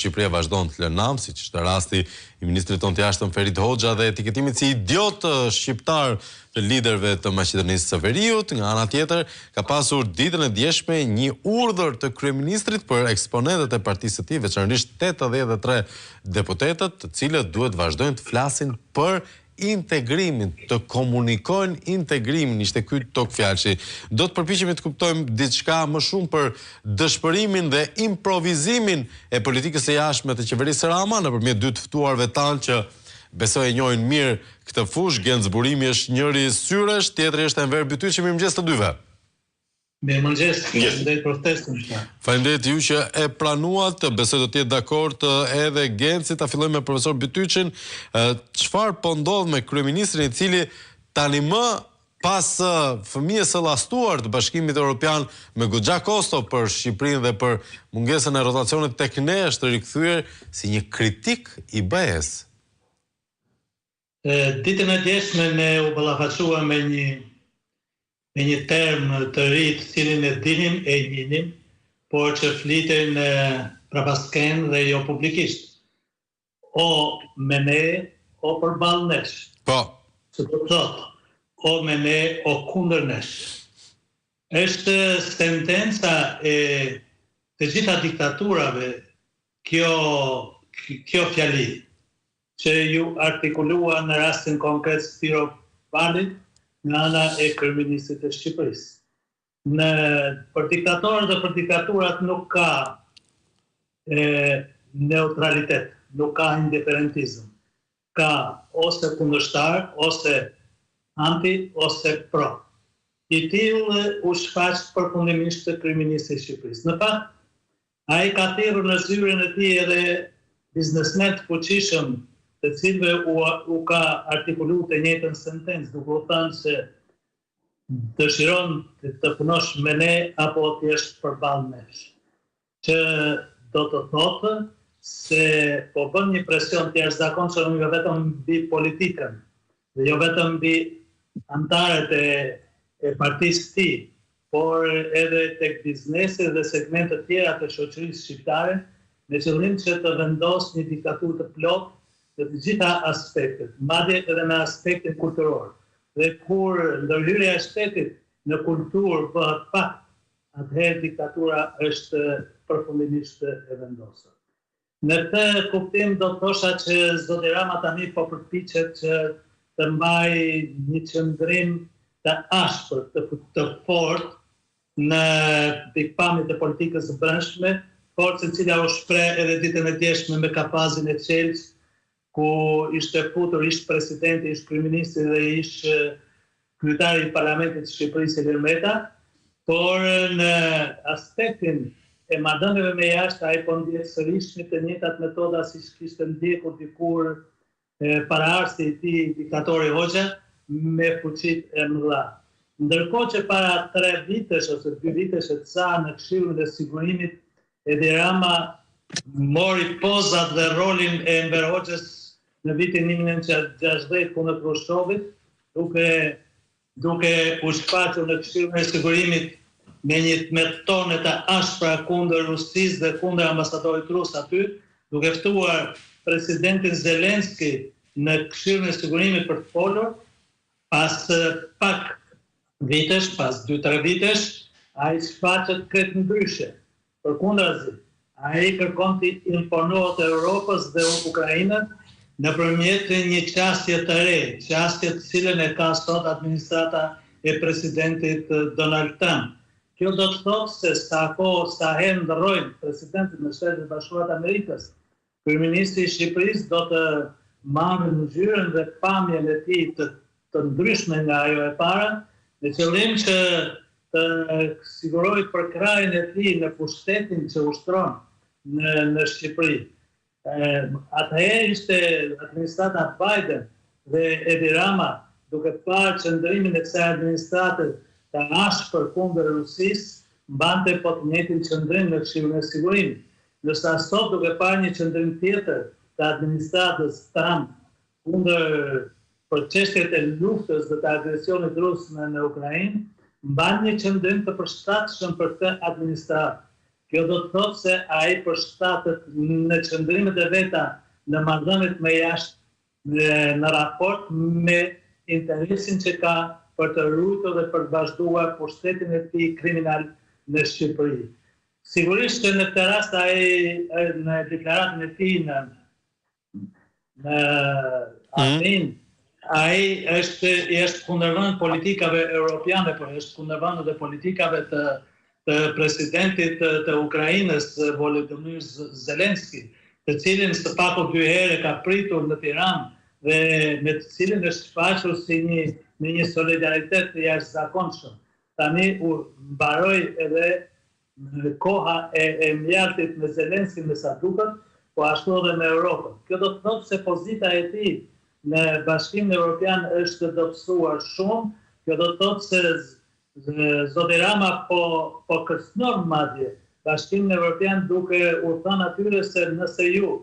Shqipëria vazhdon të lënë nam, siç ishte rasti i ministrit tonë të Jashtëm Ferid Hoxha dhe etiketimit si idiot shqiptar të liderëve të Maqedonisë së Veriut. Nga ana tjetër, ka pasur ditën e djeshme një urdhër të kryeministrit për eksponentët e partisë së tij, veçanërisht 83 deputetët, të cilët duhet të vazhdojnë të flasin për integrimin, të komunikojnë integrimin, ishte ky togfjalëshi. Do të përpiqemi të kuptojmë diçka më shumë për dëshpërimin dhe improvizimin e politikës së jashtme të qeverisë Rama nëpërmjet dy të ftuarve tanë që besoj e njohin mirë këtë fushë. Genc Burimi është njëri syresh, tjetri është Enver Bytyçi. Mirëmëngjes të dyve. Mirëmëngjes, faleminderit për ftesën. Faleminderit ju që e pranuat, besoj do të jetë dakord edhe Genci, ta fillojmë me profesor Bytyçin. Çfarë po ndodh me kryeministrin i cili tani më pas fëmijës së llastuar të Bashkimit Evropian me goxha kosto për Shqipërinë dhe për mungesën e rotacionit tek ne është rikthyer si një kritik i BE-së. Ditën e djeshme ne u ballafaquam me një me një term të ri të cilin e dinim e njihnim, por që flitej në prapaskenë dhe jo publikisht. O me ne, o përballë nesh. Po. Që do të thotë, o me ne, o kundër nesh. Është sentenca e të gjitha diktaturave kjo kjo fjali. që iu artikulua në rastin konkret Spiro Palit nga ana e kryeministrit të Shqipërisë. Në për diktatorët dhe për diktaturat nuk ka e, neutralitet, nuk ka indiferentizëm. Ka ose kundërshtar, ose anti, ose pro. I tillë u shfaq përfundimisht kryeministri i Shqipërisë. Në fakt, Ai ka thirrur në zyrën e tij edhe biznesmenë të fuqishëm, të cilëve u u ka artikulu të njëjtën sentencë, duke u thënë se dëshiron të punosh me ne apo të jesh përballë nesh. Që do të thotë se po bën një presion të jashtëzakonshëm jo vetëm mbi politikën dhe jo vetëm mbi anëtarët e e partisë së tij, por edhe tek biznesi dhe segmente të tjera të shoqërisë shqiptare, me qëllim që të vendosë një diktaturë të plotë në të gjitha aspektet, madje edhe në aspektin kulturor. Dhe kur ndërhyrja e shtetit në kulturë bëhet fakt, atëherë diktatura është përfundimisht e vendosur. Në këtë kuptim do të thosha që zoti Rama tani po përpiqet që të mbajë një qëndrim të ashpër, të, të fortë në pikëpamje të politikës së brendshme, forcë e cila u shpreh edhe ditën e djeshme me kafazin e qelqtë, ku ishte futur ish presidenti, ish kryeministri dhe ish kryetari i Parlamentit të Shqipërisë Ilir Meta, por në aspektin e marrëdhënieve me jashtë ai po ndjek sërish të njëjtat metoda siç kishte ndjekur dikur paraardhësi i tij, diktatori Hoxha, me fuqitë e mëdha. Ndërkohë që para tre vitesh ose dy vitesh e ca në Këshillin e Sigurimit Edi Rama mori pozat dhe rolin e Enver Hoxhës në vitin 1960 kundër Khrushchevit, duke duke u shfaqur në Këshillin e Sigurimit me një me tone të ashpra kundër Rusisë dhe kundër ambasadorit rus aty, duke ftuar presidentin Zelenski në Këshillin e Sigurimit për të folur, pas pak vitesh, pas 2-3 vitesh, ai shfaqet krejt ndryshe. Përkundrazi, ai kërkon t'i imponohet Europës dhe Ukrainës nëpërmjet një qasje të re, qasje të cilën e ka sot administrata e presidentit Donald Trump. Kjo do të thotë se sa kohë, sa herë ndërrojnë presidentët në Shtetet e Bashkuara të Amerikës, Kryeministri i Shqipërisë do të marrë ngjyrën dhe pamjen e tij të të ndryshme nga ajo e para, me qëllim që të sigurojë përkrahjen e tij në pushtetin që ushtron në në Shqipëri. Atëherë ishte administrata Biden dhe Edi Rama duke parë qëndrimin e kësaj administrate të ashpër kundër Rusisë, mbante po të njëjtin qëndrim në Këshillin e Sigurimit. Ndërsa sot duke parë një qëndrim tjetër të administratës Trump kundër për çështjet e luftës dhe të agresionit rus në në Ukrainë, mban një qëndrim të përshtatshëm për këtë administratë. Kjo do të thotë se ai përshtatet në qëndrimet e veta në marrëdhëniet me jashtë në raport me interesin që ka për të ruajtur dhe për të vazhduar pushtetin e tij kriminal në Shqipëri. Sigurisht që në këtë rast ai në deklaratën e tij në në mhm. Athinë, ai është i është kundërvënë politikave europiane, por është kundërvënë edhe politikave të të presidentit të, të Ukrainës Volodymyr Zelensky, të cilin së paku dy herë ka pritur në Tiranë dhe me të cilin është shfaqur si një në një solidaritet të jashtëzakonshëm. Tani u mbaroi edhe koha e, e mjaltit me Zelenskin me sa duket, po ashtu edhe me Europën. Kjo do të thotë se pozita e tij në Bashkimin Evropian është dobësuar shumë, kjo do të thotë se Zoti Rama po po kërcënon madje Bashkimin Evropian duke u thënë atyre se nëse ju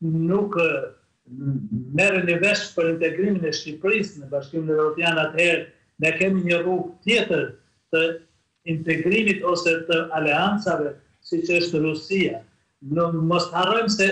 nuk merreni vesh për integrimin e Shqipërisë në Bashkimin Evropian atëherë ne kemi një rrugë tjetër të integrimit ose të aleancave siç është Rusia. Në mos harrojmë se.